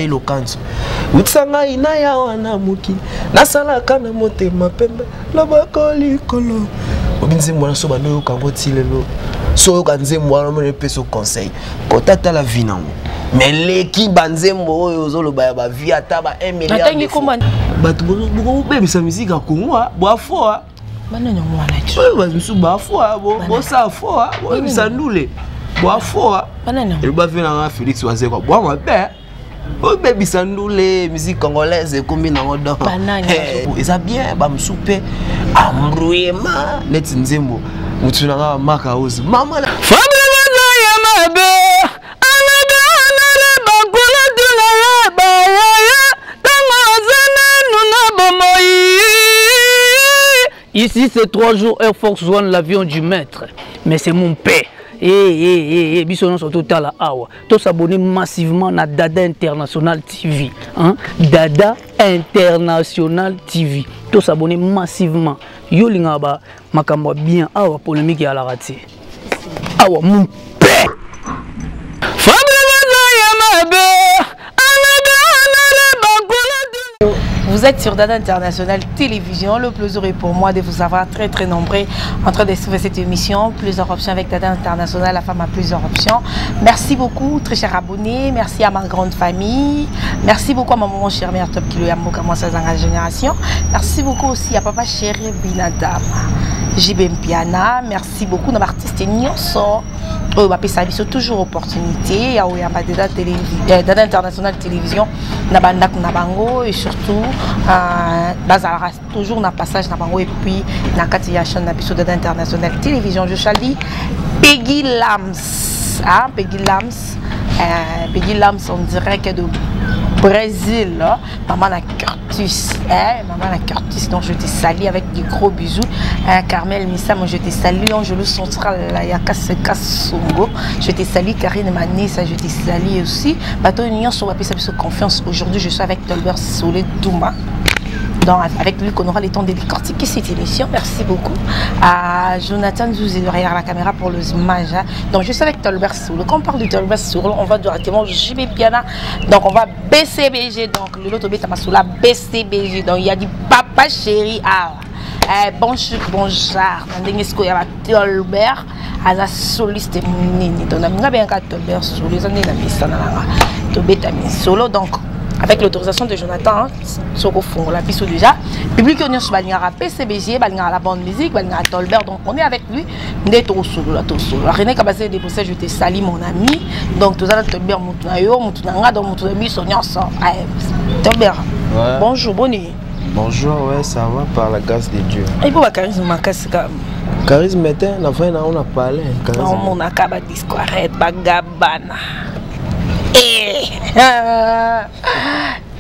Lokanzo utisa ngai na ya wana mokili nasalaka na motema pembe loboko likolo. Obi nzembo wana so bando oyoka yango ti lelo, so oyoka nzembo wana omoni epesa conseil kota tala vi nango, mais leki banzembo oyo ozoloba ya bavie ata ba 1 milliard. Bato bokobebisa misika ya Kongo bwafoa. Banani yango wana ti? Oyo bato mosusu bafoa, bosala foa, boyebisa ndule bwafoa. Eloba vie nanga Félix Wazekwa bwa mabe, obebisa ndule, musique congolaise ekomi nango. Donc eza bien, bamosusu mpe embrouillement neti nzembo motu nanga Maka Ozi mama ya mabe. Bakula tuna ye bayaya ntango aza nanu na bomoi. Ici, c'est 3 jours Air Force One, l'avion du maître. Mais c'est mon père. Eh, eh, eh, eh, biso nyonso totala awa, tosabonner massivement na Dada International TV, hein? Dada International TV, tosabonner massivement. Yo lingaka ba makambo ya bien awa, polémique eyalaka te awa. Mon père Fabrice ya mabe. Vous êtes sur Dada International Télévision. Le plaisir est pour moi de vous avoir très très nombreux en train de suivre cette émission. Plusieurs options avec Dada International, la femme a plusieurs options. Merci beaucoup, très chers abonnés. Merci à ma grande famille. Merci beaucoup à ma maman chère mère Top Kilo Yamboka, moi, sa génération. Merci beaucoup aussi à papa chéri Binadam. JB Mpiana. Merci beaucoup à l'artiste nyonso oyo bapesa biso toujours opportunité ya oyamba Dada International Télévision na bandako na bango et surtout bazalaka toujours na passage na bango et puis na kati ya chaîne na biso Dada International Télévision. Je salue Peggy Lams, ah, Peggy Lams, Peggy Lams en direct de Brésil, hein. Maman na Curtis, hein, maman na Curtis, donc je te salue avec des gros bisous, hein. Carmel Missam, je te salue. Angelou Central Yakaseka Songo, je te salue. Karine Manessa, je te salue aussi. Bato nyonso bapesa biso confiance. Aujourd'hui, je suis avec Tolbert Solé Douma, donc avec lui qu'on aura le temps de décortiquer cette émission. Merci beaucoup à Jonathan Zouzi derrière la caméra pour les images. Donc je suis avec Tolbert Soul. Quand on parle de Tolbert Soul, on va directement JB Piana. Donc on va BCBG. Donc le loto beta masoula BCBG. Donc il y a du papa chéri. Ah. Eh, bon chic, bon genre. Ndenge sikoyo ya ba Tolbert aza soliste monene. Donc naminga bengaka Tolbert Solo, eza nde na misana nanga tobeta misolo. Donc avec l'autorisation de Jonathan, soko fongola biso déjà public oyo nyonso balingaka PCBG, balingaka la bonne musique, balingaka Tolbert. Donc on est avec lui nde tokosolola, tosolola. René Kabase de Bruxelles, je te salue, mon ami. Donc toza na Tolbert, motu na yo, motu na nga, donc motu na biso nyonso. Tolbert. Ouais. Bonjour, boni? Bonjour, ouais, ça va par la grâce de Dieu. Et pour charisme makasi ka. Charisme te, na fai na on a parlé. Charisme. Omonaka badiscoiret bagabana.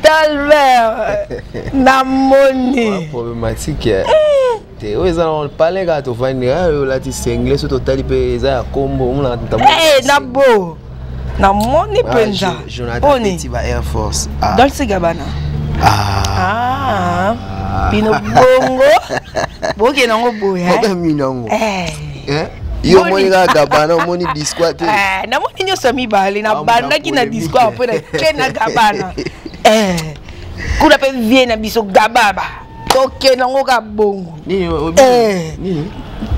Tolbert, namoni problématique te oyo eza na palais kaka tovandi oyo olati sengle, so totali mpe eza ya kombo omonaka. Na bo namoni mpenza. Jonathan ba Air Force. Dolce Gabana. Ah, bino bongo bokende yango boye. Problème yango yo omoni kaka Gabana, omoni Disqua te. Namoni nyonso ya mibale. Nabandaki na Disqua, mpo nake na Gabana kuna mpe vie na biso Gababa, tokende yango ka bongo.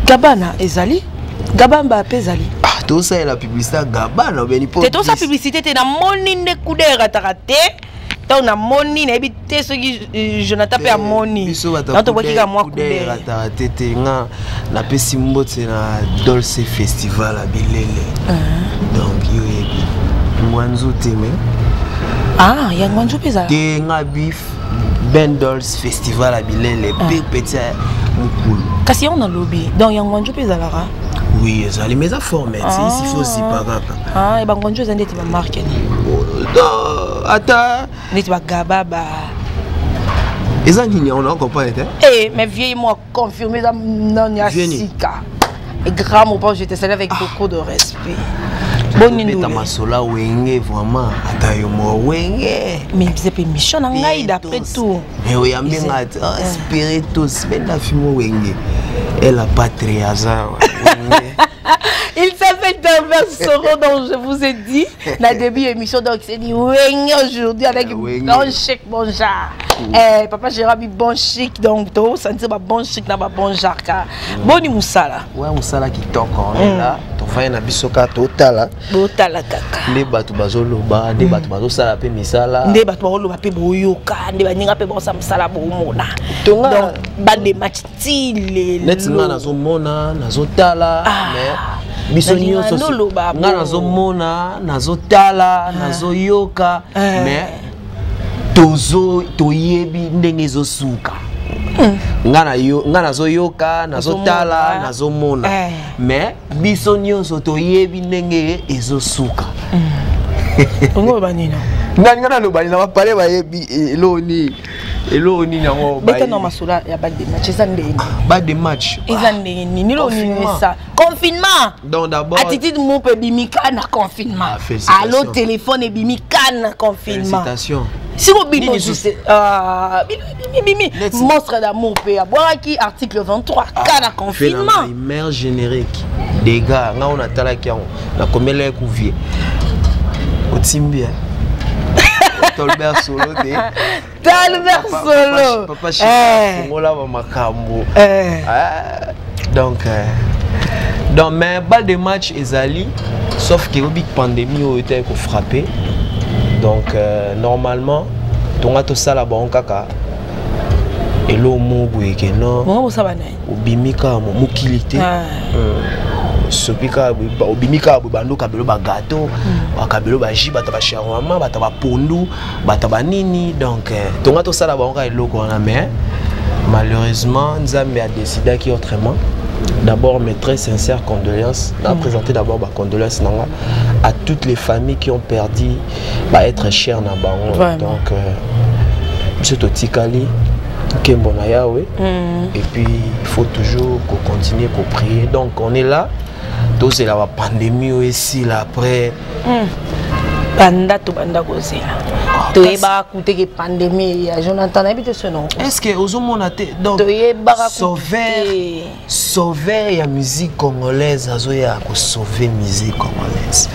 Gabana ezali, Gabamba mpe ezali. Tosalela publicité ya Gabana obeni? Te, tosala publicité te. Namoni nde kuda erataka te. Ntango namoni, nayebi te soki Jonathan mpe amoni. Tobwaki ka mwa kude erataka te. Te, nga napesi mbote na Dolce Festival ya Bilele. Donc yo oyebi Ngwanzu te, mais Ah, ya Ngwanzu mpe ezala. Te, nga bif Ben Dolce Festival ya Bilele mpe petit ya mokulu. Kasi yango nalobi, donc ya Ngwanzu mpe ezalaka. Oui, ezali, mais eza forme ti il faut zipa kaka. Ah, bangwanzu eza ndeti bamarke ni? Ata neti bagaba ba eza nini yango, na comprendre te. Eh, mais vieille moi confirmé, eza nani ya sika. Et grand mon père, je te salue avec beaucoup de respect. Boni ndule masola Wenge vraiment, ata yo mo Wenge. Mais eza mpe mission na ngai d'après tout. Mais oyambi nga spiritus benda fimo Wenge et la patrie aza. Il s'appelle Tolbert Soro, dont je vous ai dit la début émission. Donc c'est dit Wenge aujourd'hui avec bon chic, bon genre. Eh, papa Gérard, bon chic, donc to sentir bon chic na bon genre. Boni musala. Ouais, musala qui toko, on est là. Tovandi na biso kaka totala. Botala kaka. Nde bato bazoloba, nde bato bazosala mpe misala. Nde bato bazoloba mpe boyoka, nde baninga mpe baosala mosala bomona. Donc balle match ti lelo. Neti nga nazomona, nazotala, mais biso nyonso nga nazomona, nazotala, nazoyoka, mais tozo toyebi ndenge ezosuka. Nga nazoyoka, nazotala, nazomona, mais biso nyonso toyebi ndenge ezosuka. Ongo banino. Nga nga naloba na bapale bayebi eloni eloko nini yango. Beta na masolo ya balle de match, eza ndenge? Balle de match. Eza ndenge nini? Lelo nini esa confinement? Donc d'abord Attitude mo mpe ebimi ka na confinement. Allo téléphone ebimi ka na confinement. Félicitations. Siko bino juste bino ebimi bimi Monstre d'amour mpe abwakaki article 23 ka na confinement. Mère générique dégâts, nga oyo natalaki yango, nakomela ye kuvie otimbi Tolbert Solo te. Tolbert Solo. Papa fongola bamakambo. Donc mais balle de match ezali, sauf que obi pandémie oyo etaki kofrappe. Donc normalement tonga tosala bango kaka eloko moko boye ke non, obimi kaka mokili te, sopi kaka obimi kaka boye, bando kabelo bagâteau, bakabelo bajus, bato bashawarma, bato bapondu, bato banini. Donc tonga tosala bango kaka eloko wana, mais malheureusement Nzambe adécidaki autrement. D'abord, mes très sincères condoléances. Na présenter d'abord ma condoléance nanga à toutes les familles qui ont perdu ba être cher na bango. Donc biso totikali nkembo na Yawe. Et puis il faut toujours qu'on continue qu'on prier. Donc on est là, tozela ba pandémie oyo esila après. Banda tobanda kozela, toyebaka kuteke pandémie ya Jonathan, nayebi te sono. Est ce que ozomona te? Donc toyebaka. Sauveur, sauveur ya musique congolaise azoya kosauve musique congolaise.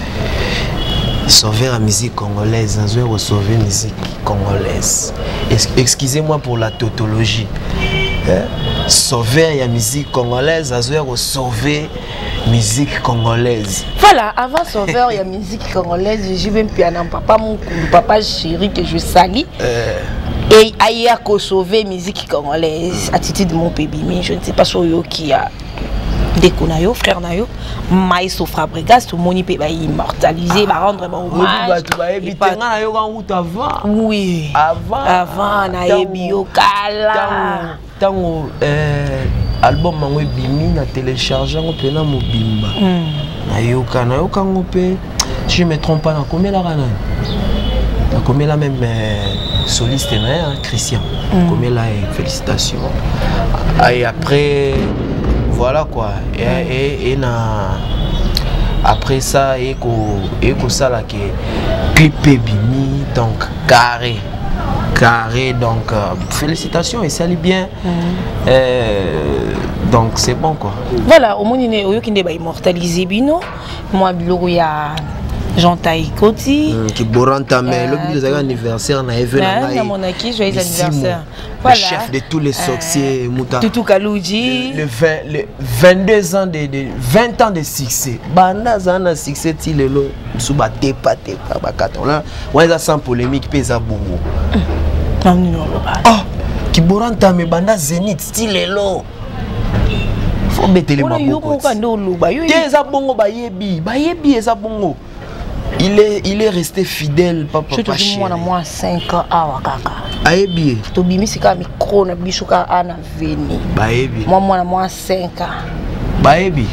Sauveur ya musique congolaise azoya kosauve musique congolaise. Excusez-moi pour la tautologie, hein? Sauveur ya musique congolaise azoya kosauve musique congolaise. Voilà, avant sauveur ya musique congolaise, JB Mpiana, papa mokulu, papa chéri que je salue, et aya kosauve musique congolaise. Attitude mon bimi, je ne sais pas so oyoki ya ndeko na yo, frère na yo Maestro Fabregas, tomoni mpe baimmortaliser, barendre bahommage. Bato bayebi te, nga nayoka ngutu avant. Oui. Avant. Avant nayebi yo kala. Ntango album yango ebimi, na télécharge yango mpena mobimba, nayoka, nayoka yango mpe. Si je me trompe pas, nakomelaka nani, nakomela même soliste na ye, Christian, nakomela ye félicitation. Et après voilà quoi, et na après ça ekosala ke clip ebimi, donc carré carré. Donc félicitations, esali bien. Donc c'est bon quoi. Voilà, omoni ne oyoki nde baimmortaliser bino, mwa biloko ya Jean Taikoti. Kiboranta, mais lobi ezalaki anniversaire na eve na ngai. Namonaki joyeux anniversaire. Voilà. Le chef de tous les sorciers, Mouta. Tutu Kaluji. Le 20, le 22 ans de 20 ans de succès. Banda aza na succès ti lelo, mosusu batepa tepa bakata wana wana, eza sans polémique mpe eza bongo. Nani oloba? Oh, Kiboranta, me banda Zénith ti lelo fo betele Wana yo maboko. moko nde oloba yo. Te, eza bongo, bayebi, bayebi, eza bongo. Il est resté fidèle, papa. So tozi mwana mwa 5 ans awa kaka. Ayebi ye. Tobimisi kaka micro na biso kaka ana veni. Bayebi. Mwa mwana mwa 5 ans. Bayebi,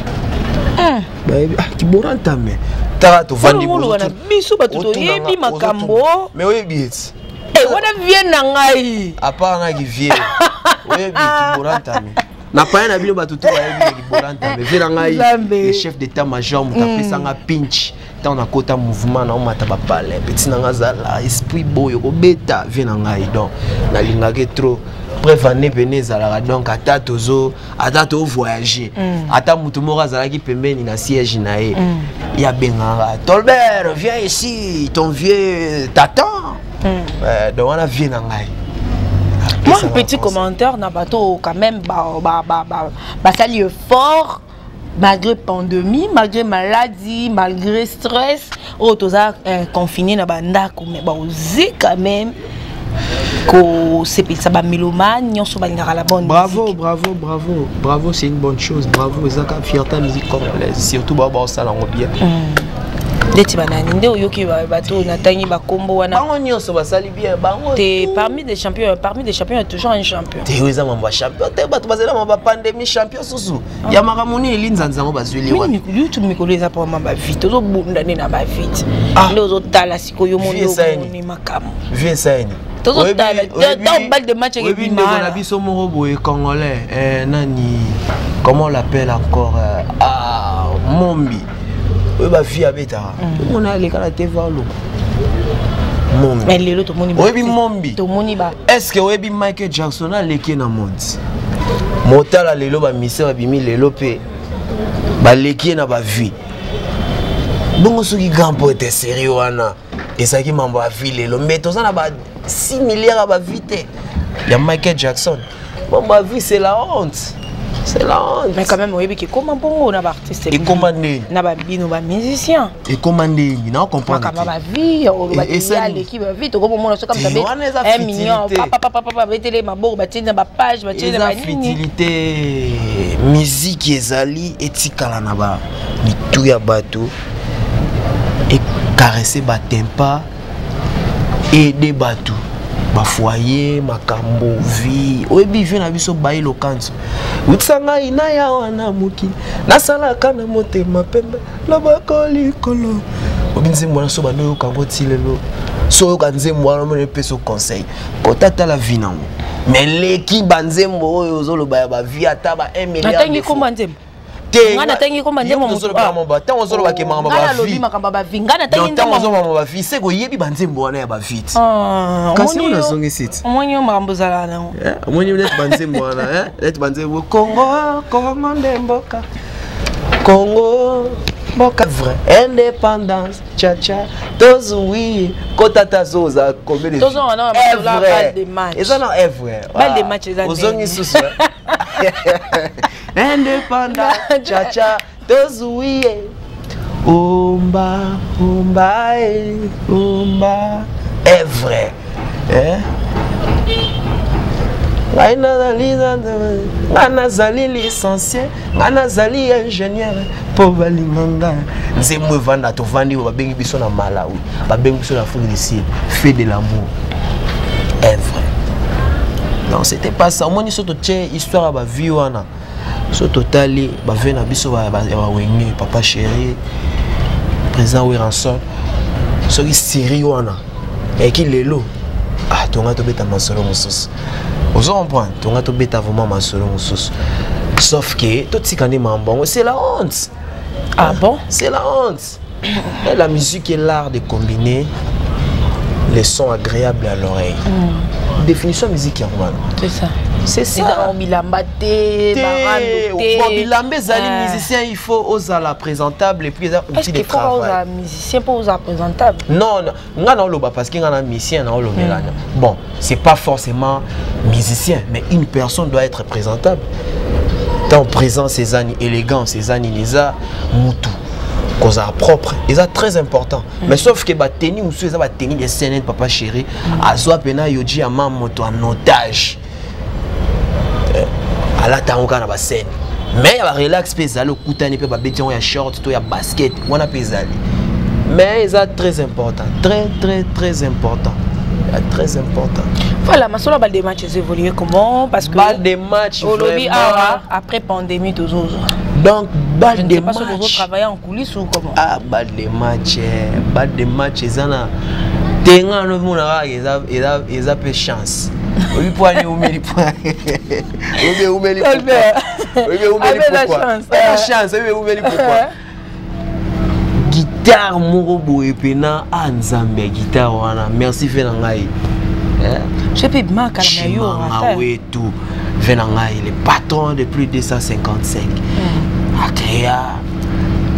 bayebi. Ah, Kiboranta, me tala tovandi. Oloba na biso bato toyebi makambo. Mais oyebi eti. Eh, wana vie na ngai. À part naki vie, oyebi Kiboranta, me na paya na bino bato to bayebi Kiboranta, me vie na ngai. Nzambe. Le chef d'état major, moto apesanga pinch ntango nakota mouvement, naomata bapale, petit na ngai azala esprit boyo kobeta vie na ngai. Donc nalingaki trop. Preuve ane pene ezalaka, donc ata tozo, ata tovoyage, ata motu moko azalaki pembeni na siège na ye, ye abengaka: "Tolbert, viens ici, ton vieux t'attend." Donc wana vieux na ngai. Moi, un petit commentaire na bato quand même basali effort malgré pandémie, malgré maladie, malgré stress oyo toza confiné na bandako, mais baoze quand même kosepelisa bamélomane nyonso balingaka la bonne Bravo. musique. Bravo, bravo, bravo, c'est une bonne chose, bravo. Ezaka fierté ya musique congolaise, surtout bao baosala yango bien. Ndeti banani nde oyoki bato natangi bakombo wana? Bango nyonso basali bien, bango. Te, parmi des champions, il y a toujours un champion. Te, oyo eza mambo ya champion te. Bato bazali na mambo ya pandémie, champion susu ya makambo nini? Linzanza yango bazwili wana. YouTube mikolo eza mpama bavite, ozobunda nde na bavite. Ah. Nde ozotala sikoyo, Vie moni esayeni. omoni makambo. Vie esayeni. Tozotala, ntango balle de match Oyebi ekebima ndeko na wana. biso moko boye congolais, nani, comment on l'appelle encore, ah, Mombi oyo bavie abetaka, omona aleka na TV, aloba Mombi. Mais lelo tomoni Oyebi Mombi? Tomoni ba Est ce que oyebi Michael Jackson aleki na monde? Motala lelo bamise babimi lelo mpe baleki ye na bavie. Bongo soki grand poete série wana ezalaki mambo ya vie lelo, mais toza na ba 6 milliards ya bavie te ya Michael Jackson. Mambo ya vie, c'est la honte, c'est la honte. Mais quand même oyebi ke ekoma mbongo na baartiste. Ekoma ndeni? Na babino bamusicien. Ekoma ndeni? Na comprendre. Makambo ya bavie oloba aleki bavie, tokomomona soki Te, wana eza 1 million futilité. Papapapa, babetele maboko, batie na bapage, batie na Eza banini. futilité. Miziki ezali etikala na ba mitu ya bato, ecaresse batempa, aide bato, bafoyer, makambo vie. Oyebi vie na biso bayi lokanso utisa ngai na ya wana mokili nasalaka na motema pembe, loboko likolo. Obi nzembo wana, so bando oyoka yango ti lelo, so oyoka nzembo wana, omona epesa conseil kota tala vie nango. Mais leki banzembo oyo ozoloba ya bavie, ata ba 1 milliard. Natangi komba nzembo. Nga natangi komba nzembo motu. Ntango ozolobake makambo Nga nalobi bavie makambo ya bavie, nga natangi ntango nzembo. ozoloba bavie, se koyebi banzembo wana ya bavie ti. Ah, Kasi omoni oyo yo- nazongisi ti. Omoni yo makambo ozalaka nango. Omoni neti banzembo wana, neti banzembo Congo, Congo nde mboka, Congo mboka vrai, indépendance chacha tozwi kota ta so oza combien de Tozonga na masolo ya balle de match. Eza na evre. Balle de match eza Ozongi ndenge. susu indépendance chacha tozwi ye, omba omba e omba evre, eh? Ngai nazali, ngai nazali licencié, ngai nazali ingénieur mpo balinga ngai. Nzembo evanda, tovandi oyo babengi biso na Malawi, babengi biso na Afrique du Sud, fait de l'amour est vrai. Donc c'était pas ça. Omoni, so totie histoire ya bavie wana, so totali bavie na biso ya bawenge, papa chéri, président Werrason, soki série wana eyaki lelo, ah, tonga tobeta masolo mosusu. Ozo comprendre? Tonga tobeta vraiment masolo mosusu, sauf que totika nde mambo yango, c'est la honte. Ah bon? C'est la honte. Et la musique est l'art de combiner les sons agréables à l'oreille. Définition musique yango wana. C'est ça. C'est ça. Ezaka bilamba te, barando te. Bon, bilamba ezali musicien, il faut ozala présentable et puis eza Est-ce outil de qu'il faut travail. ozala musicien mpo ozala présentable? Non, non, nga naoloba parce que nga na musicien naolobela. Bon, c'est pas forcément musicien, mais une personne doit être présentable. Tant présence eza ni élégance, eza nini, eza mutu kozala propre, eza très important. Mais sauf que bateni mosusu eza bateni de scène. Papa chéri azwa mpena yoji ya ma moto en otage, alata yango kaka na bascène, mais ya barelax mpe ezali, okutani mpe babeti yango ya short to ya basket wana mpe ezali. Mais eza très important, très très très important, ya très important. Voilà, masolo ya balle de match ezo évoluer comment? Parce que Balle de match, olobi vraiment. Awa après pandémie tozozwa. Donc Je balle ne de sais pas soki match ozotravailler en coulisses ou comment. Ah, balle de match, balle de match eza na te. Nga nomona kaka eza mpe chance. Oyebi po ani eumeli, po oyebi eumeli, oyebi eumeli. Abe na Pourquoi? chance. Eza chance. Oyebi eumeli pourquoi? Guitare moko boye mpena a nzambe ya guitare wana, merci fe na ngai. Je peux maka na yo Chimanga wetu ve na ngai le patron de plus de 255 acréa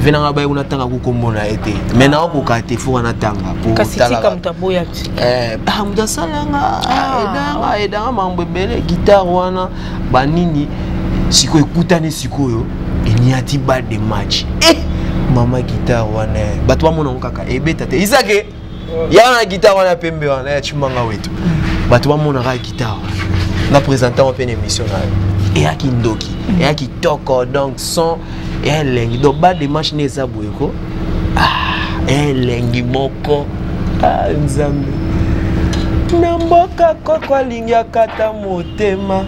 ve na ngai baye kuna tanga kukombo na ye te mais naokoka te fo wana tanga po kasi tika moto aboya ti. Eh, moto asalanga aidanga aidanga mambo ebele guitare wana banini sikoyo ekutani sikoyo eniati balle de match eh! Mama guitare wana bato bamona yango kaka ebeta te isake ya wana guitare wana pembe wana ya Chimanga wetu bato bamonaka guitare wana na présente yango mpe na émission na yo eyaki ndoki eyaki toko donc son eya elengi donc balle de match nde eza boye ko ah, elengi moko ah, nzambe na mboka koko alingi akata motema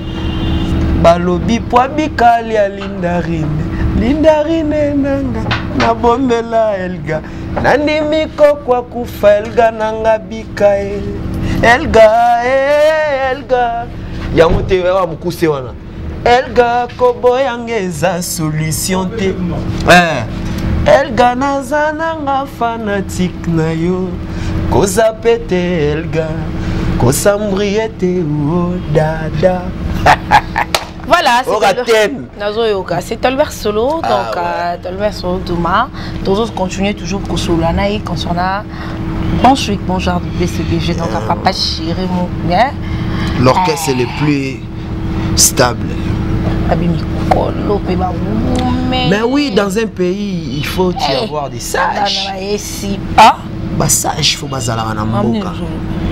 balobi po abikali ya lindarine lindarine nanga nabombela Elga nandimi koko akufa Elga nanga bika e Elga e Elga yango te wa mokuse wana Elga koboyanga eza solution te eh. Elga naza nanga fanatique na yo koza pete Elga kosambrie te o dada. Voilà, c'est Nazoyoka. C'est Tolbert Solo, donc ah, ouais. Tolbert Solo Douma. Toujours continuer toujours Kosolana et concernant bon chic, bon genre de BCBG, donc à papa chéri mon bien. L'orchestre le plus stable. Mais oui, dans un pays, il faut y avoir des sages. Ba sage faut bazalaka na mboka.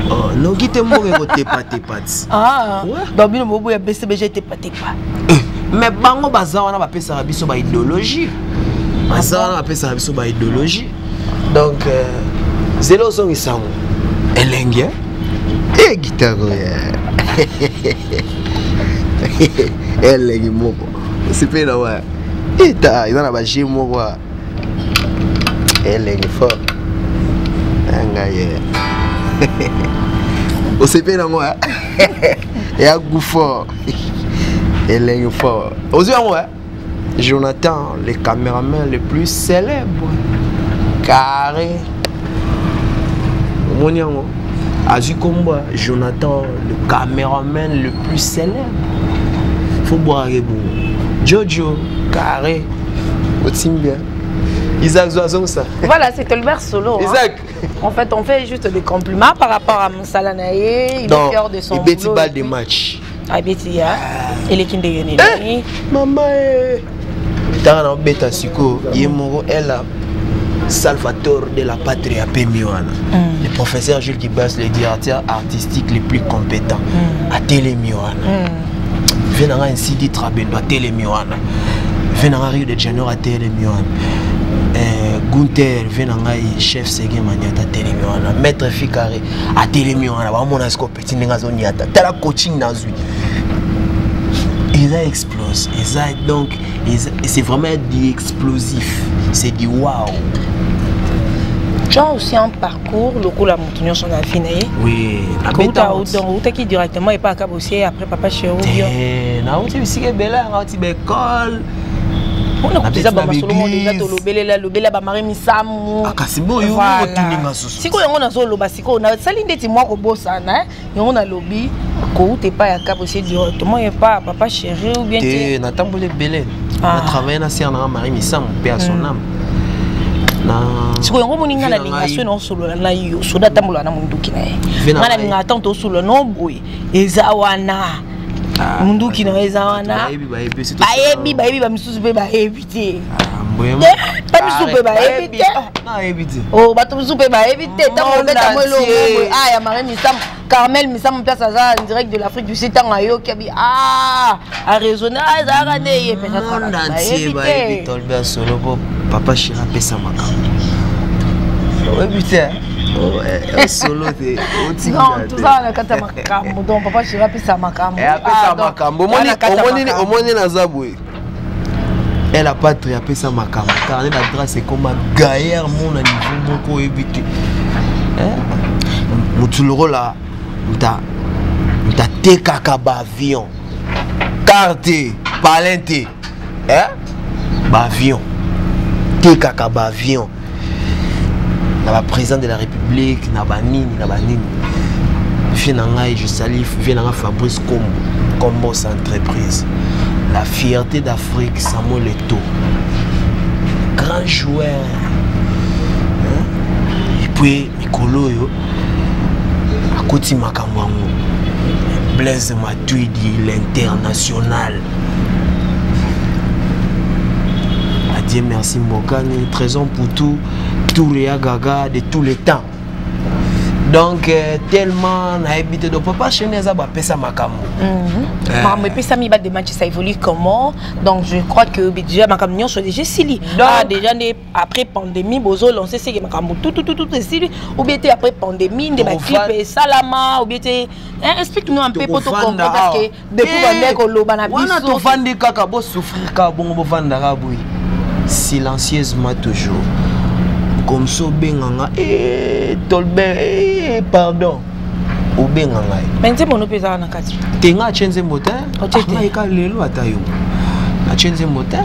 Oh, noki te mboka ekotepatepa ti. Ah, donc bino boboya BCBG tepatepa. Mais bango baza wana bapesaka biso ba idéologie. Baza wana bapesaka biso ba idéologie. Donc zelo ozongisa yango elengi e guitare elengi moko osepeli na wa eta eza na baje moko elengi fort ngai osepeli nango eya goût fort elengi fort ozwi yango. Jonathan, le caméraman le plus célèbre. Carré. Omoni yango azwi kombo Jonathan, le caméraman le plus célèbre. Faut boire bongo. Jojo, carré. Otim bien. Isaac Zoazong ça. Voilà, c'est Tolbert Solo. Isaac. Hein. En fait, on fait juste des compliments par rapport à Moussala Naye. Il est fier de son boulot. Balle de match. Abeti ya eleki ndenge nini? Mama e tanga na obeta sikoyo ye moko ela Salvatore de la patrie apemi wana. Le professeur Jules Gibas, le directeur artistique le plus compétent, atelemi wana. Ve nanga Nsidi Trabendo atelemi wana. Ve nanga Rio de Janeiro atelemi wana. Gunther ve na ngai chef Sege Maniata atelemi wana. Maître Fikare atelemi wana. Bamona sikoyo petit ndenge azoniata. Tala coaching nazwi. Eza explose. Eza donc c'est vraiment du explosif. C'est du wow. Tu as aussi un parcours lokola moto nyonso na vie na ye. Oui, donc outaki directement epa Kabose après papa chéri ou bien. Nauti bisika ebele, nauti ba école. Mpona kopesa bamasolo mo deja tolobelela lobela bamari misamu. Kasi boyo otuninga susu. Sikoyo yango nazoloba sikoyo nasali ndeti mwa kobosana yango nalobi kouta epai ya Kabose directement epai ya papa chéri ou bien te. Natamboli ebele. Na travaille na sœur nanga Marie Misamu mpe à son âme. Sikoyo yango omoni ngai nalinga so naosolola na yo soda atambola na monduki na ye. Ngai nalinga atan tosolola no boye eza wana munduki na yo eza wana bayebi bayebi bamisusu mpe bayebi te bamisusu mpe bayebi te bato mosusu mpe bayebi te ntango obeta mo elongo boye ah ya Marie Misamu Carmel Misamu place aza en direct de l'Afrique du Sud ntango ayoki abi ah araisonne ah ezalaka nde ye peut-être bayebi te. Tolbert Solo po papa chéri apesa makambo oyebi te solo te. Non, tozala na kati ya makambo donc papa chéri apesa makambo. Apesa makambo omoni naza boye elle a patrie apesa makambo carnet d'adresse ekoma gaillard mona niveau moko oyebi te motu lokola moto atekaka baavion car te palin te baavion tekaka baavion na baprésident de la république na banini na banini. Vie na ngai, je salue vie na ngai Fabrice Kombo, Kombos Entreprise. La fierté d'Afrique, Samuel Eto'o. Grand joueur. Hein? Et puis, mikolo oyo akoti makambo yango. Blaise Matuidi, l'international. Adieu, merci Mbokani, Trésor Poutou, Touria Gaga de tous les temps. Donc tellement nayebi te, donc papa chéri aza bapesa makambo. Makambo epesami, ba de match, ça évolue comment? Donc je crois que déjà makambo nyonso déjà esili. Ah, déjà nde après pandémie bozo lancer seke makambo tout tout tout tout esili, ou bien te après pandémie nde baclip esalama, ou bien te? Explique-nous un peu po to comprendre, parce que depuis bande koloba na wana biso tovandi kaka, bosouffrir kaka bongo, bovandaka boye silencieusement toujours, comme ça obenganga Tolbert, pardon, obenga ngai. Mais nzembo no mpe ezaka na kati? Te, ngai atie nzembo te. Otie te? Ngai ka lelo ata yo natie nzembo te.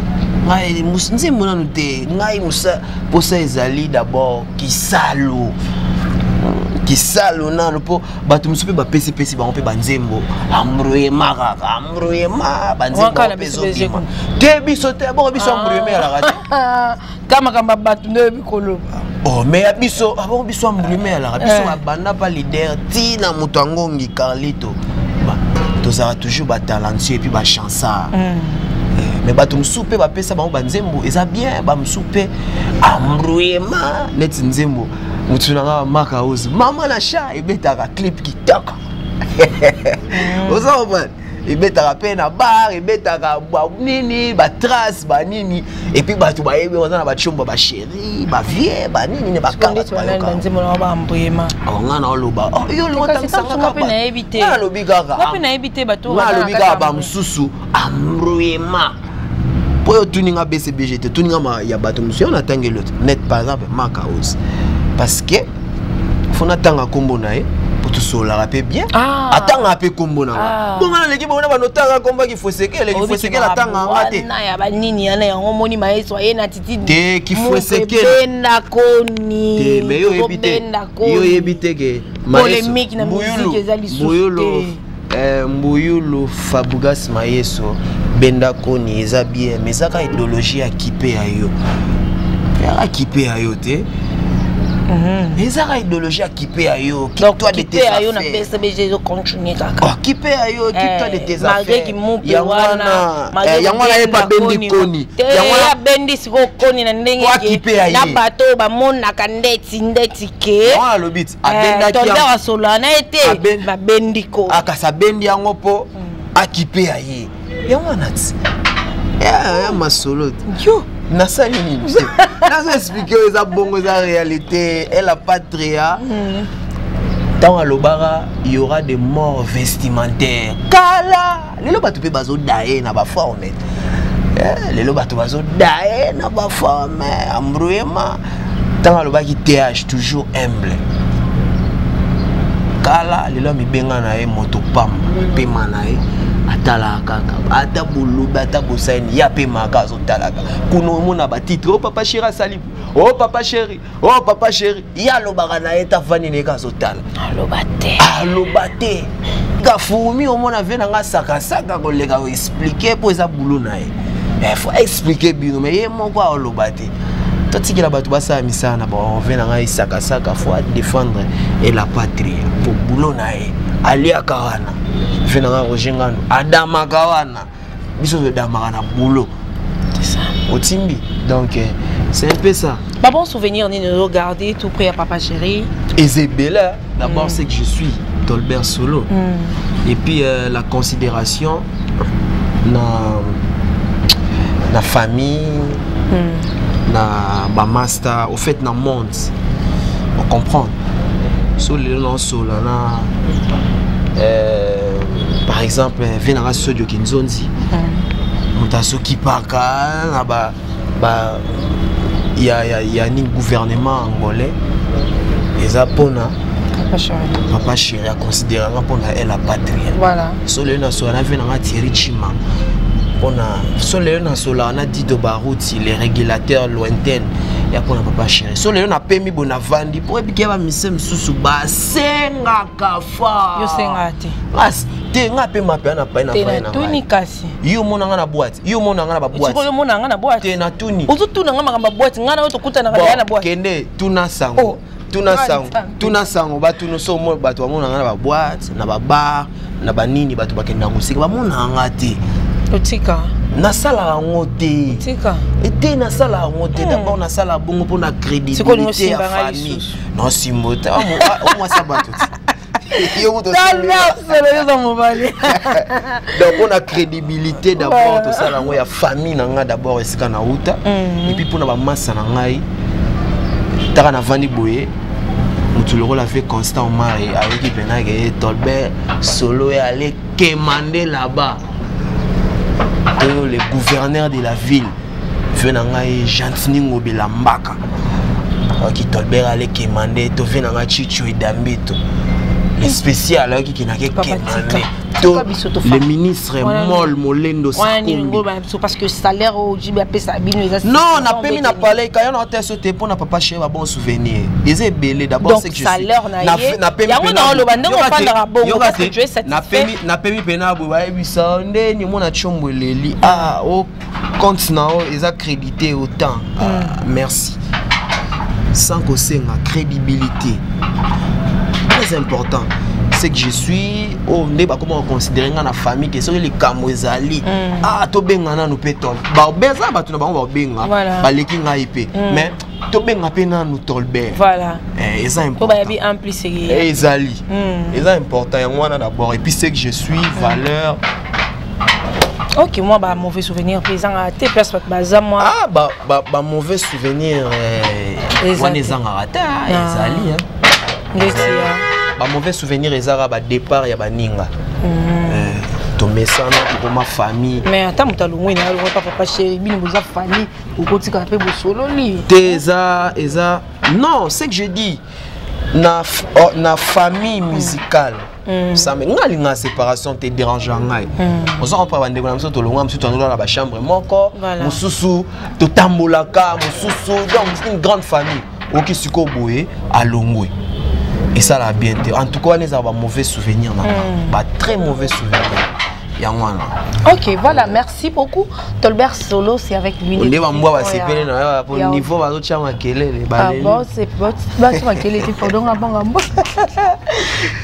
Ngai nzembo nanu te. Ngai mosa mposa ezali d'abord kisalo, kisalo nanu, mpo bato mosusu mpe bapesipesi bango mpe banzembo embrouillema, kaka embrouillema, banzembo Wana mpe biso mpe ezobima te. Biso te, bongo biso embrouillema elaka te. Ka makambo ya bato nde oyebi koloba. Oh, mais ya biso abongo, biso embrouillema elaka biso. Eh. Babanda pa leader ntina moto angongi Carlito. Tozalaka toujours batalentueux et puis bachansard. Mais bato mosusu mpe bapesa bango banzembo eza bien, bamosusu mpe embrouillema, neti nzembo motu na nga Maka Ose, mama na sha, ebetaka clip kitoko, oza comprendre, ebetaka mpe na bar, ebetaka banini, batrace banini, et puis bato bayebi baza na batiomba, bachéri, bavie, banini ne bakanga. Ndeti wana banzembo na baembrouillema? Nga na oloba yo Kasi ntango mpe nayebi te. Nga nalobi kaka Nga mpe nayebi te bato nga alobi kaka bamosusu embrouillema, mpo oyo otuninga BCBG te, tuninga ya bato mosusu yo natangeli yo te, net par exemple Maka House, parce que fo natanga nkombo na ye po tosololaka mpe bien. Ah. Atangaka mpe nkombo na nga. Ah. Bongo naleki bongo na banotanga nkombo akifosekele, kifosekele atanga nga te. Wana ya banini wana yango omoni maestro aye na attitude. Te, kifosekele. Benda koni. Te, mais yo oyebi te, Tobenda koni. yo oyebi te ke Polémique na musique eza lisusu Mbuyulu te. Mbuyulu Fabregas Mayeso benda koni eza bien, mais ezaka idéologie ya kipe ya yo, yaka kipe ya yo te, ezaka idéologie ya kipe ya yo. Donc Keep-toi de kipe tes ya yo na affaires. BCBG ezocontinue kaka. Oh, kipe ya yo, keep-toi de tes Malgré affaires. kimupe Yango wana, wana yango wana ye pa bendi koni. Te, Yango wana abendi sikoyo koni na ndenge Po akipe ya ye. na bato oyo bamonaka ndeti ndeti ke Yango wana alobi ti abendaki Tolbert yango. asolola na ye te. Babendi ko Akasi abendi yango mpo akipe ya ye, yango wana ti ya masolo te. Yo Nasali nini te, nazo explique oyo eza bongo, eza réalité. El Patria, ntango alobaka y aura des morts vestimentaires kala, lelo bato mpe bazodaye na baforme. Lelo bato bazodaye na baforme embrouillema. Ntango alobaki th toujours humble kala, lelo amibenga na ye moto pamba, pema na ye, atalaka kaka, ata bolobi, ata bosani ye apemaka, azotalaka kuna, omona batitre: "O papa chéri asali, o papa chéri, o papa chéri." Ye alobaka na ye tafandi na ye ka azotala. Aloba te. Aloba te ka fumi, omona ve na nga sakasaka koleka koexpliquer mpo eza bulu na ye. Faut expliquer bino, mais ye moko aloba te. Totikela bato basala misala na bango. Ve na ngai sakasaka, faut adéfendre et la patrie po bulo na ye, aliaka wana. Ve na ngai Roger Ngando adamaka wana, biso todamaka na bulo. C'est ça. Otimbi, donc c'est un peu ça. Ba bon souvenir nini ozogarde tout près ya papa chéri? Ezebele, d'abord c'est que je suis Tolbert Solo et puis la considération na famille, na bamaster, au fait na monde on comprend. So lelo naosola na par exemple ve nanga Sodio Kinzonzi, moto azokipaka na ba ya nini, gouvernement angolais, eza mpona Papa chéri. Papa chéri aconsidéranga mpona El Patria. Voilà. So lelo nasola na ve nanga Thierry Chima mpona, so lelo nasolaka na Dido Baruti, les régulateurs lointaines. Ya mpona papa chéri. So lelo napemi boye, navandi mpo ebiki ya bamise mosusu basengaka fa. Yo sengaka te. Te, nga mpe mape na pai na te fai na natuni ngai. Kasi Yo omona nga na boîte, yo omona nga na baboîte? Sikoyo omona nga na boîte? Te, natuni. Ozotuna nga makambo ya boîte, nga na oyo tokutanaka Bon, deya na boîte. Kende tuna sango. Oh. Tuna Nzambe. sango, tuna sango. Batuna so bato bamonanga na baboîte, na babar, na banini. Bato bakendaka mosika, bamonaka nga te. Otika. Nasalaka yango te. Tika. Ete nasala yango te. D'abord nasala bongo mpona Sikoyo olingi crédibilité ya osimba ngai famille. lisusu? Nosimbo te, omwasi bato te, yo kutu osimbi. Solo yoza mobali. Donc mpona crédibilité d'abord, tosala yango ya famille na ngai d'abord, esika na uta, et puis mpona bamasa na ngai. Taka navandi boye, motu lokola ve Constant Omari ayoki mpena ke Tolbert Solo ye ale kemande là-bas, to le gouverneur de la ville, ve na ngai Gentini Ngobela Mbaka, ayoki Tolbert ale kemande, to ve na ngai Chicho Edambito le spécial ayoki kendake Papa, kemande, tika. To Tika biso tofa. le ministre Mol Molendo Wana nini? Sakombi. Ngo biso parce que salaire oyo jibi apesa bino eza Non, napemi na palais kaya na te so te mpona papa chéri, babon souvenir eza ebele. D'abord, Donc, c'est que je salaire suis na ye, napemi yango pena na oloba ndenge Yoka te, ofandaka bongo, yoka parce que te, tu es satisfait. Napemi mpena boye, bayebisa ndeni omona tiombo eleli, ah, o compte na o eza crédité autant. Ah, merci, sans kosenga. Crédibilité très important, c'est que je suis oyo nde bakoma koconsidere nga na famille ke soki likambo ezali, ah, tobenga nanu mpe tol eza bato na bango baobenga. Baleki ngai mpe, mais tobenga mpe nanu Tolbert. Eh, eza Po important. bayabi un plus. Eh, ezali eza important, yango wana d'abord, et puis c'est que je suis valeur. Ok, moi ba mauvais souvenir mpe ezanga te, place bato baza mwa. Ah, ba mauvais souvenir, eh, Eza wana te. ezangaka te, ah, ezali, hein. Ndeti ya? Ba mauvais souvenir ezaka badépart ya baninga. Eh, tomesana, tokoma famille. Mais ata moto alongwe na alongwe pa papa chéri, bino boza famille, okotikala mpe bosololi. Te, eza non, c'est que je dis oh, na famille musicale, ça me nga alinga séparation te, dérange ngai. Oza comprendre, bandeko na biso tolongwa, mosusu tozala na bachambre moko, mosusu totambolaka, mosusu, donc c'est une grande famille. Oki sikoyo boye alongwe, esalaka bien te. En tout cas, wana ezala bamauvais souvenir na nga, ba très mauvais souvenir, yango wana. Ok, voilà, merci beaucoup. Tolbert Solo, c'est avec lui. Nde bambwa basepeli na yo po niveau bazotya makelele. Ah baleli. bon, c'est bon, bato makelele te, pardon, nga banga mbo.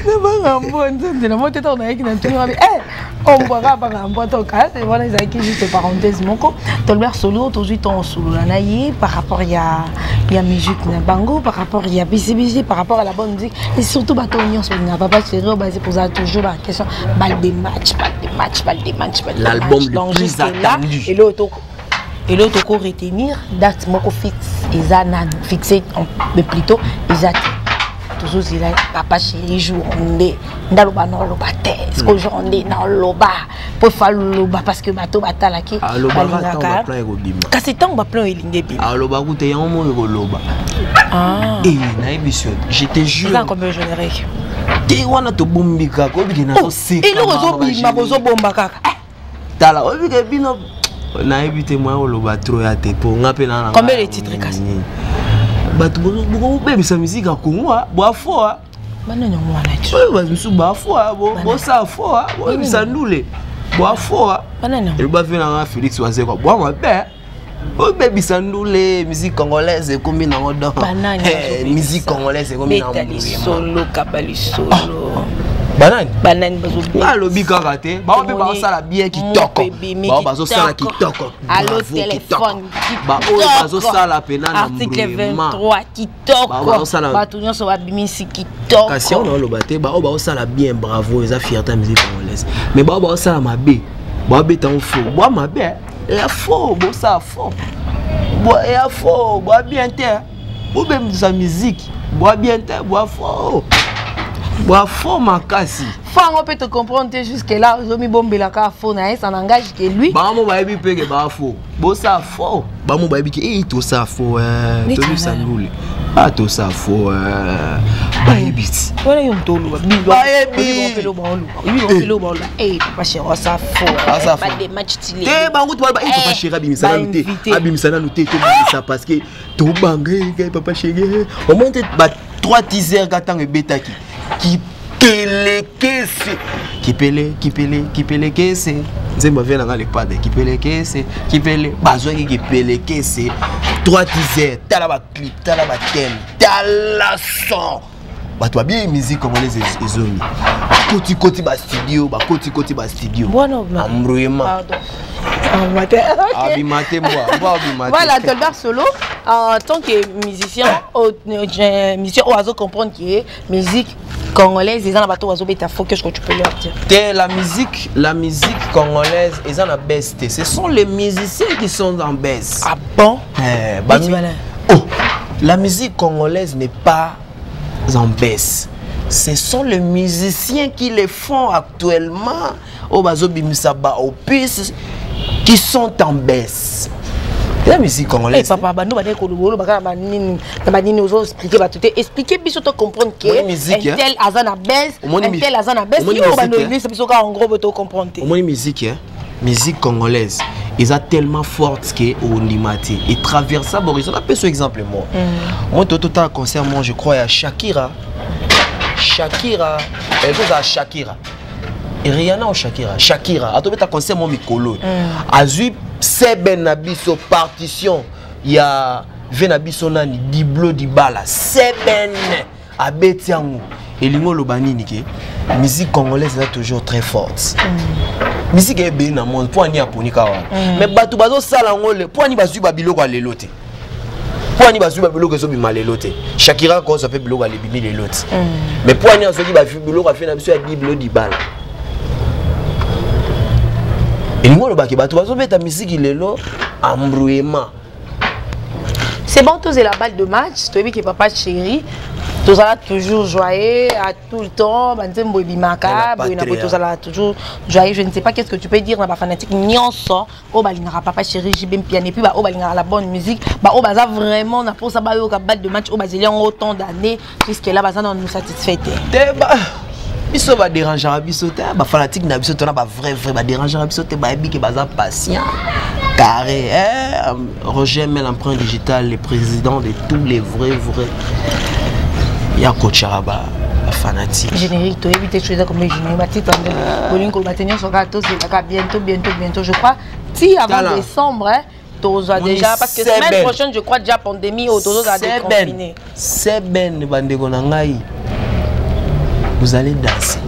Na banga mbo nzambe na mo te ntango nayaki na tuni wapi, eh, ombwaka banga mbo toka wana ezalaki juste parenthèse moko. Tolbert Solo, tozwi ntongo solola na ye par rapport ya musique na bango, par rapport ya bisibisi, par rapport à la bonne musique et surtout bato nyonso balingaka papa chéri oyo bazi kozala toujours ba question balle de match, balle de match, balle de match, balle de L'album match. le Donc, plus jusque-là, attendu. Eloko toko retenir, date moko fixe eza nanu fixé, mais plutôt eza te. Tozozela papa chéri jour nde ndaloba na oloba te, ceque jour nde na oloba po fa loba, parce que bato batalaki. Alobaka ntango Balingaka. baplan ekobima. Kasi ntango baplan elingi ebima. Alobaka te, yango moko ekoloba. Ah. E nayebi so, je te jure. Eza combien générique? Te, wana tobombi kaka, oyebike nazoseka. Eloko ezobima, bozobomba kaka. Tala, oyebike bino nayebi te, moyen oloba trop ya te, po nga mpe na Combien de titres kasi? Bato bokobebisa musique ya Kongo, bwafo. Banani yango wana ti? Oyo bato mosusu bafo, bosala fo, boyebisa ndule bwafo. Banani yango? Eloba mpe nanga Félix Wazekwa, bwa mabe, obebisa ndule. Musique congolaise ekomi nango donc Banani bazobebisa? Musique congolaise ekomi na Beta mbulema. lisolo, kaba lisolo. Banani? Banani bazobebisa? Alobi kaka te, bao mpe bazosala bien kitoko, bao bazosala kitoko. Allo. Bravo, kitoko. Téléphone. Baoyo bazosala pena na Article mbulema. 23 kitoko. Bazosala- Bato nyonso babimisi kitoko. Kasi yango naoloba te, baoyo baosala bien, bravo, eza fierté ya musique congolaise. Mais baoyo baosala mabe, baobeta yango faux, bwa mabe, eya faux, bosala faux, eya faux, bwa bien te, bobembisa musique, bwa bien te, bwa faux, bwa faux makasi. Fo yango mpe tocomprendre te. Jusque là ozomibombelaka fo na ye, ça n'engage que lui. Bango bayebi mpe ke baa faux, bosala faux, bango bayebi ke ei tosala faux, Neti tobisa nani? ndule. Ah, tosa fo bayebi ti. Wana yo moto oloba. Bayebi. Papa chéri asa fo. Asa fo. Ba match tili. Te bango to ba papa chéri abimisa nanu te. Abimisa nanu te tobimisa parce que tobanga ngai papa chéri. Au moins te ba 3 teaser ka ntango ebetaki. Kipelekese. Kipele kipele kipelekese. Nzembo avie na nga le padre kipelekese kipele bazwaki kipelekese 3 teaser tala ba clip tala ba thème tala son bato babiyi musique congolaise ezongi bakotikoti bastudio bakotikoti bastudio embrouillement abima te mbwa mbwa abima te. Voilà, Tolbert Solo, en tant que musicien, musicien oyo azo comprendre que musique congolaise eza na bato bazobeta faux, qu'est-ce que tu peux leur dire? Te, la musique congolaise eza na baisse te, ce sont les musiciens qui sont en baisse. Ah bon? Eh, ba, oh, la musique congolaise n'est pas en baisse, ce sont les musiciens qui le font actuellement oyo bazobimisa ba opus qui sont en baisse, la musique congolaise. Hey, papa, bando bande koloba oloba kaka banini na banini, ozo expliquer bato te, expliquer biso to comprendre que un tel aza na baisse, un tel aza na baisse. Yo bando elisa biso kaka en gros to comprendre te. Omoni musique, hein? Musique congolaise eza tellement forte que ondima te et traversa horizon. Napesa exemple moi. Moi tototala concert, moi je crois ya Shakira, Shakira ekozala Shakira, Rihanna o Shakira, Shakira atobeta concert mo mikolo, azwi seben na biso partition ya ve na biso nani Diblo Dibala, seben abeti yango. Elingi oloba nini? Que musique congolaise eza toujours très forte. Musique ebeli na monde, mpo ani aponi kaka wana? Mais bato bazosala yango mpo ani bazwi babiloko ya lelo te? Mpo ani bazwi babiloko ezobima lelo te? Shakira kozwa mpe biloko alebimi lelo te, mais mpo ani azwaki biloko afe na biso ya Diblo Dibala? Elingi olobaki bato bazobeta misiki lelo embrouillement. C'est bon, tous la balle de match. Toyebi que papa chéri tozala toujours joyeux à tout le temps, banzembo ebimaka boye na boye, tozala toujours joyeux. Je ne sais pas qu'est-ce que tu peux dire na bafanatique nyonso oyo balingaka papa chéri JB Mpiana, et puis baoyo balingaka la bonne musique, baoyo baza vraiment na mposa bayoka balle de match oyo bazeli yango autant d'années jusque là baza na nous satisfait te. Te, biso badérangeaka biso te, bafanatique na biso tona bavrai vrai badérangeaka biso te, bayebi que baza patient carré, eh? Roger Mel, empreinte digitale, le président de tous les vrais vrais ya kotyaka bafanatique. Générique toyebi te so eza combien, générique batitre bolingi koloba te, nyonso kaka tozelaka bientôt, bientôt, bientôt, je crois ti avant décembre, hein, tozwa déjà, parce que semaine prochaine je crois déjà pandémie oyo tozozala déconfiné. Seben, bandeko na ngai, vous allez danser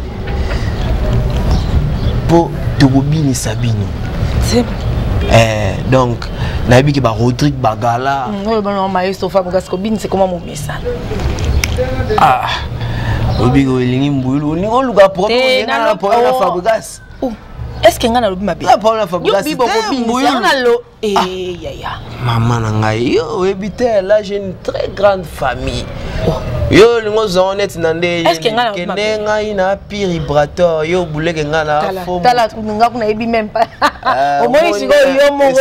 mpo tokobinisa bino. Eh, donc nayebi que baRodrigue Bagala Oyo bana maestro Fabregas kobinisa ekoma momesana. Ah, oyebi olingi mbulu, olingi oluka problème na Fabregas. Est ce que ngai nalobi mabe? Problème. Yaya. Mama na ngai, yo oyebi te, là j'ai une très grande famille. Yo olingi ozwa neti na nde kende ngai na pire vibrateur, yo buleke ngai na Tala nga kuna, yebi même pas. Omoni sikoyo yo moko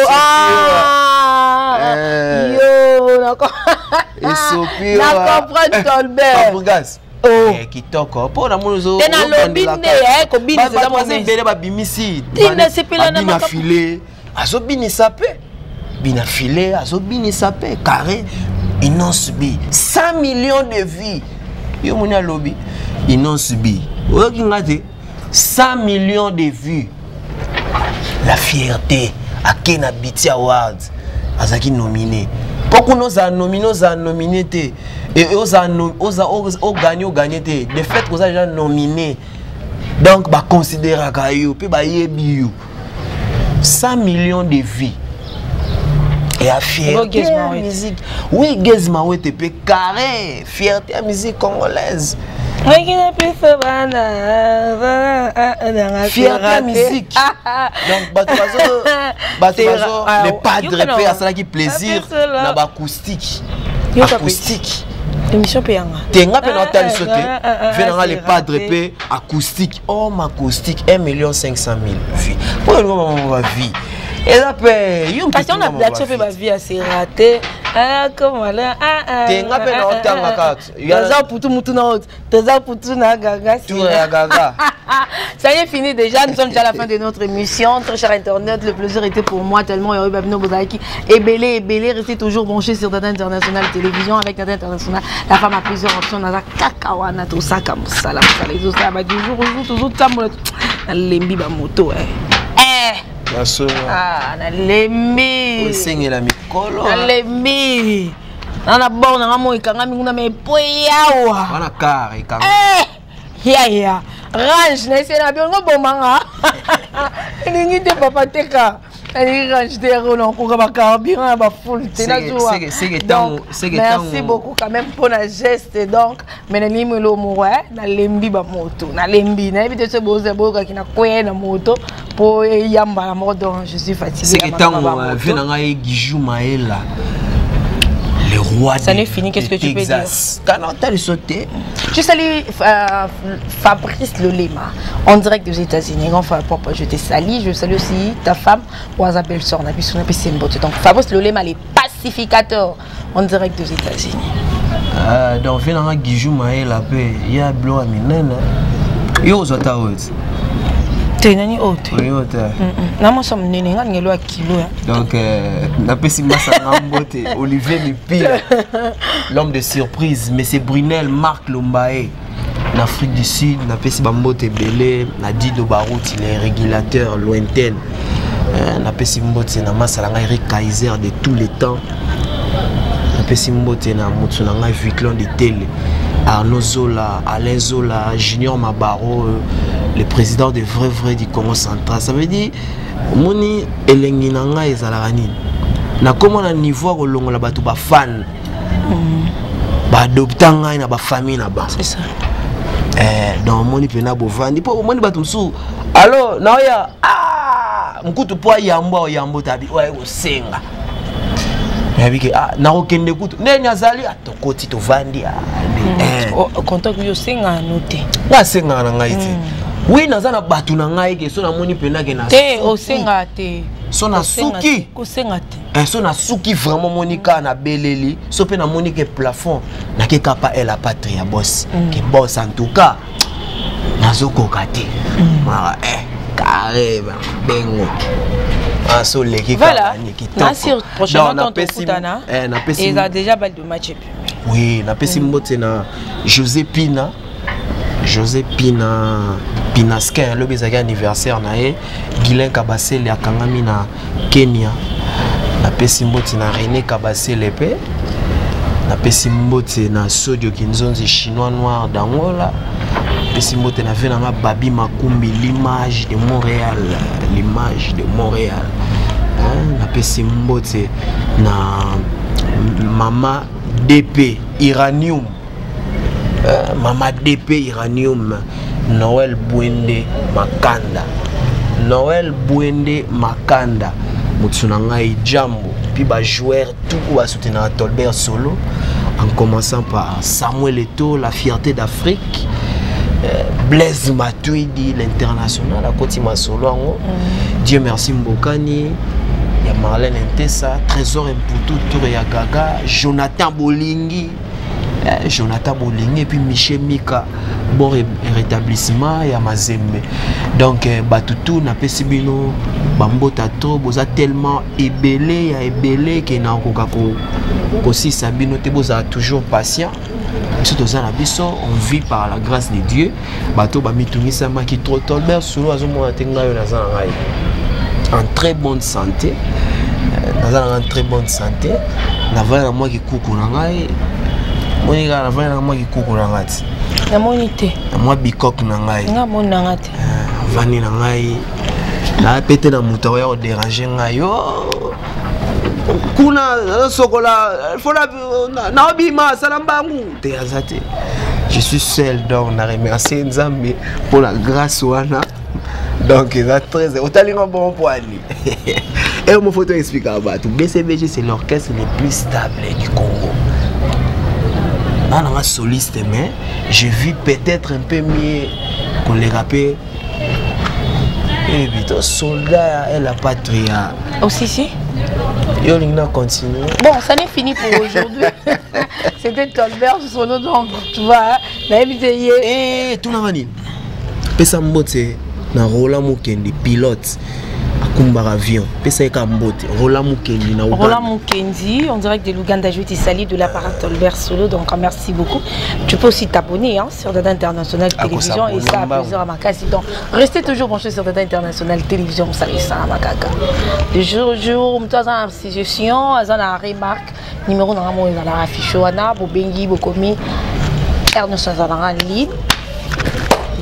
yo Esopi. Na comprendre Tolbert. Fabregas. Oh. Kitoko mpo namoni. Te, nalobi nde kobinisa. Ebele babimisi Tina na file, azobinisa mpe bina file, azobinisa mpe carré. Innoss'B 100 millions de vues, yo moni alobi Innoss'B, oyoki nga te, 100 millions de vues, la fierté. Ake na BET Awards, azalaki nominé, mpo kuna ozala nominé, ozala nominé te, oganye, oganye te, de fait koza déjà nominé, donc baconsidéraka yo mpe bayebi yo. 100 millions de vues et à fierté ya musique. Oui, Gaz Mawete mpe carré, fierté ya musique congolaise, fierté ya musique. Donc bato bazo le padre mpe asalaki plaisir na baacoustique, acoustique. Émission mpe yanga. Te, nga mpe naotali so te ve nanga le padre mpe acoustique, homme acoustique, 1 million 500 000 vues. Mpo olingo bamama bavues eza mpe yo. Parce que on a plateau mpe bavie ase raté. Te, nga mpe naotanga kaka. Toza putu mutu na toza putu na gaga. Tour ya gaga. Ça y est, fini déjà. Nous sommes déjà à la fin de notre émission. Très cher internaute, le plaisir était pour moi tellement. Babino Bozaki, ebele, ebele, restez toujours branchés sur Dada International Télévision avec Dada International. La femme a plusieurs options. Naza kaka wana, tout ça comme ça, la ça, les autres, bah, du jour au jour, toujours, tambola. Nalembi ba moto, eh. Eh. Ah, nalembi. Osengela mikolo. Nalembi. Na bord na nga mo ekangami kuna mais po yawa. Wana car ekangami. Eh. Ya range na ese na biongo bomanga. Elingi te papa teka. Elingi range te yango na okoka bacarburant ya bafoule te nazwa. Merci beaucoup quand même mpona geste. Donc mais nalingi melo moko nalembi bamoto, nalembi, nayebi te so boza boyokaki na kweye na moto mpo eyambala moko. Donc je suis fatiguée. Seke ntango vie na ngai Giju Maela, le roi. Ça n'est fini, qu'est-ce que tu peux dire? Kana otali te. Je salue Fabrice Lolema en direct des États-Unis. Enfin, papa, je te salue. Je salue aussi ta femme, Oaza Belle-Sœur, donc Fabrice Lolema, les pacificateurs en direct des États-Unis. Donc vie nanga Giju Maela mpe ya biloko ya minene, yo ozwa ta oyo ti. Te, nani oyo te. Oyo te. Na mwasi monene, nga ningelo ya kilo. Donc napesi masanga mbote, Olivier Mipila, l'homme de surprise, mais c'est Brunel Marc Lombae na Afrique du Sud. Napesi bambote ebele na Dido Baruti, les régulateurs lointaines. Napesi mbote na masala ngai Eric Kaiser de tous les temps. Napesi mbote na motu na ngai Viclon de Tele, Arnaud Zola, Alain Zola, Junior Mabaro, le président de vrai vrai du Congo central. Ça veut dire omoni elengi na ngai ezalaka nini, nakóma na niveau ya kolongola bato bafan baadopta ngai na bafamille na bango. C'est ça. Donc omoni mpena bovandi mpo omoni bato mosusu alo naoya, ah, nkutu mpo ayambo ayambo tabi oyo aye kosenga, nayebi ke ah, nakokende kutu ndeni azali tokoti tovandi. Contact yo osengaka no te? Nga asengaka na ngai te. Oui, naza na bato na ngai ke so namoni mpena ke na te, osengaka te. So na suki. Kosenga te. So nasuki vraiment, moni kaka nabeleli so mpe namoni ke plafond nake kapa el apatre ya boss, ke boss en tout cas nazokoka te. Maka carré bengo so oleki. Voilà, nasir prochainement tant tokutana eza déjà balle de match. Oui, napesi mbote na José Pina, José Pina Pinaskin, lobi ezalaki anniversaire na ye. Guilin Kabasele akangami na Kenya. Napesi mbote na René Kabasele mpe napesi mbote na Sodio Kinzonzi, chinois noir d'Angola. Napesi mbote na vie nanga Babi Makumbi, l'image de Montréal, l'image de Montréal. Napesi mbote na mama DP Iranium, mama DP Iranium, Noël Bwende Makanda, Noël Bwende Makanda, motu na ngai jambo. Puis bajoueur tout oyo basoutenaka Tolbert Solo, en commençant par Samuel Eto'o, la fierté d'Afrique, Blaise Matuidi l'international akoti masolo yango, Dieu merci Mbokani ya Marlène Ntesa, Trésor Mputu, Tour ya Gaga, Jonathan Bolingi, Jonathan Bolingi et puis Michel Mika, bon rétablissement ya Mazembe. Donc bato tu napesi bino bambota to boza tellement ebele ya ebele ke nakoka kosisa bino te. Bozala toujours patient, biso toza na biso, on vit par la grâce de Dieu. Bato bamitungisamaki trop, Tolbert Solo azomona te. Ngai oyo naza na ngai en très bonne santé, naza na ngai en très bonne santé. Navandi na mwa kikuku na ngai, moni kaka navandi na mwa kikuku na ngai ti. Namoni te. Na mwa bikoke na ngai. Nga moni nanga te. Avandi na ngai, naa pe te na moto akoya kodéranger ngai yo kuna nazosokola fona naobima asala mbangu te, aza te. Je suis seul, donc na remercier Nzambe pour la grâce wana. Donc eza très otalinga bon po ani et mo photo expliquer bato BCBG, c'est l'orchestre le plus stable du Congo. Nga nanga soliste, mais je vis peut-être un peu mieux koleka mpe ebi to soldat ya la patria. Osisi. Yo olingi na continue. Bon, ça n'est fini pour aujourd'hui. C'était Tolbert Solo, donc tu vois, nayebi te ye. Eh, tunaka nini? Pesa mbote na Roland Mukendi, pilote akumbaka avion. Pesa ye ka mbote Roland Mukendi na Uganda. Roland Mukendi, en direct de l'Ouganda, je te salue de la part de Tolbert Solo, donc merci beaucoup. Tu peux aussi t'abonner, hein, sur Dada International Télévision et ça a plusieurs à Makasi. Donc restez toujours branchés sur Dada International Télévision, ça ça Makaka. De jour au jour, moto aza na suggestion, aza na remarque, numéro na ngai ezalaka affiche wana, bobengi, bokomi, heure nyonso azalaka en ligne.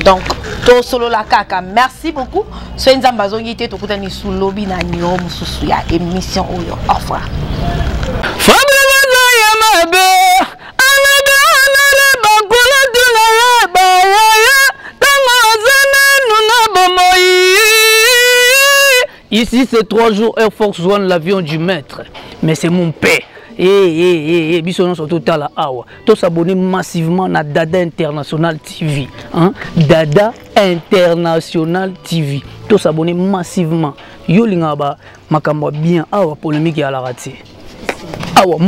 Donc tosolola kaka. Merci beaucoup. Soki Nzambe azongi te, tokutani su lobi na numéro mosusu ya émission oyo. Au revoir. Fabrice ya mabe alobi alele bakula tuna ye bayaya ntango aza nanu na bomoi. Ici c'est 3 jours Air Force One, l'avion du maître, mais c'est mon père. Eh, eh, eh, eh, biso nyonso totala awa, tosabonner massivement na Dada International TV, hein? Dada International TV, tosabonner massivement. Yo lingaka ba makambo ya bien awa, polémique eyalaka te awa.